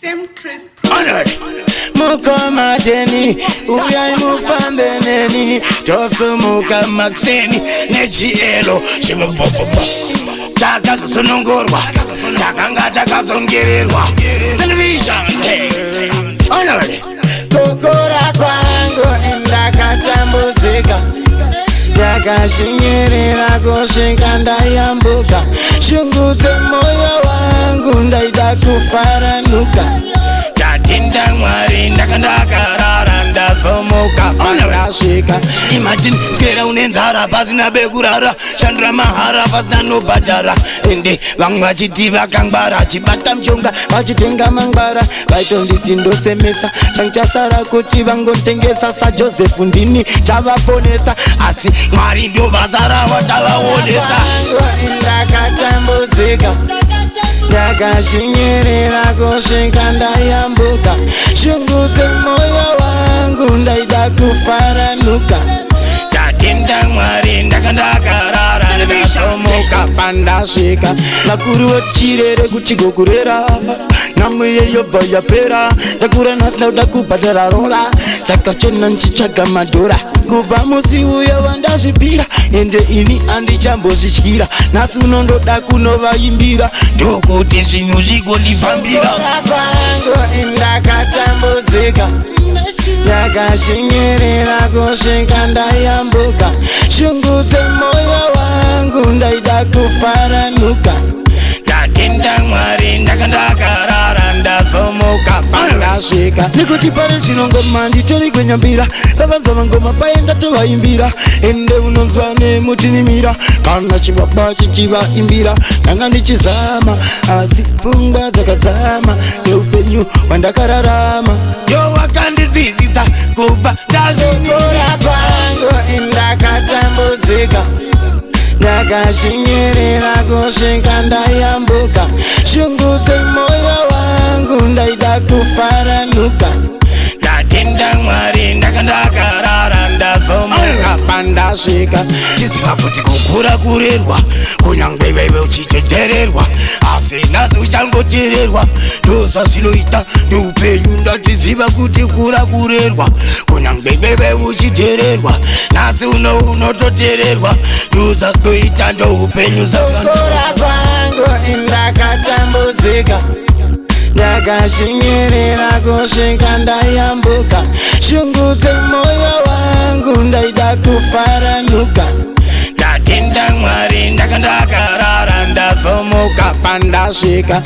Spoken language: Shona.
Sam Crisp. Mukoma Deni, uyai mufambe neni, tosumuka makuseni nechielo chimubvubvubvu. Takazosunungurwa, takanga takazongererwa. Television Honorable. Kukura kwangu ndakatambudzika, ndakashinyirira kusvika ndayambuka. Shungu dzemoyo wangu ndaida kufaranuka. Ndatenda Mwari, ndakandakarara ndazomuka ndasvika. Imagine swera une nzara pasina bekurara, shandura mahara pasina nobhadhara, ende vamwe vachiti vakangwara, chibata mushonga vachitenga mangwara. Vaitonditi ndosemesa, changu chasara kuti vangotengesa. SaJosefu ndini chavaponesa, asi Mwari ndo basa ravo chavaonesa. Ndakatambudzika, ndakashinyirira kusvika ndayambuka. Shungu dzemoyo wangu ndaida kufaranuka. Ndatenda Mwari, ndakandakarara ndasomuka pandasvika. Vakuru voti chirere kuchigokurera, nhamo yeyobva yapera. Ndakura nhasi, ndakuda kubhadhara rora, saka chena ndichitsvaga madhora. Kubva musi uyo wandazvipira, ende ini handichambozvityira. Nhasi unondoda kunovaimbira, ndokuti zvinhu zvigondifambira. Kwangu ndakatambudzika, ndakashinyirira kusvika ndayambuka. Shungu dzemoyo wangu ndaida kufaranuka. Ndatenda Mwari, ndakandakarara ndazomuka pandasvika. Nekuti pari zvino ngoma nditori gwenyambira, vavanzwa mangoma paenda tovaimbira, ende unonzwa nemutinimira kana chibaba chichivaimbira. Ndanga ndichizama, asi pfungwa dzakadzama neupenyu hwandakararama. Yo wakandidzidzisa kubva ndazvikura kwangu ndakatambudzika, ndakashinyirira kusvika ndayambuka. Shungu dzemoyo wangu ndaida kufaranuka. Ndatenda Mwari, ndakandakarara ndazomuka pandasvika. Chiziva kuti kukura kurerwa, kunyangwe wewe uchichechererwa, asi nhasi uchangotererwa. Ndozvazvinoita neupenyu. Ndatiziva kuti kura kurerwa, kunyangwe wewe uchitererwa, nhasi uno unototererwa. Ndozvazvinoita, ndoupenyu. Kukura kwangu ndakatambudzika, ndakashinyirira kusvika ndayambuka. Shungu dzemoyo wangu ndaida kufaranuka. Ndatenda Mwari, ndakandakarara ndazomuka pandasvika.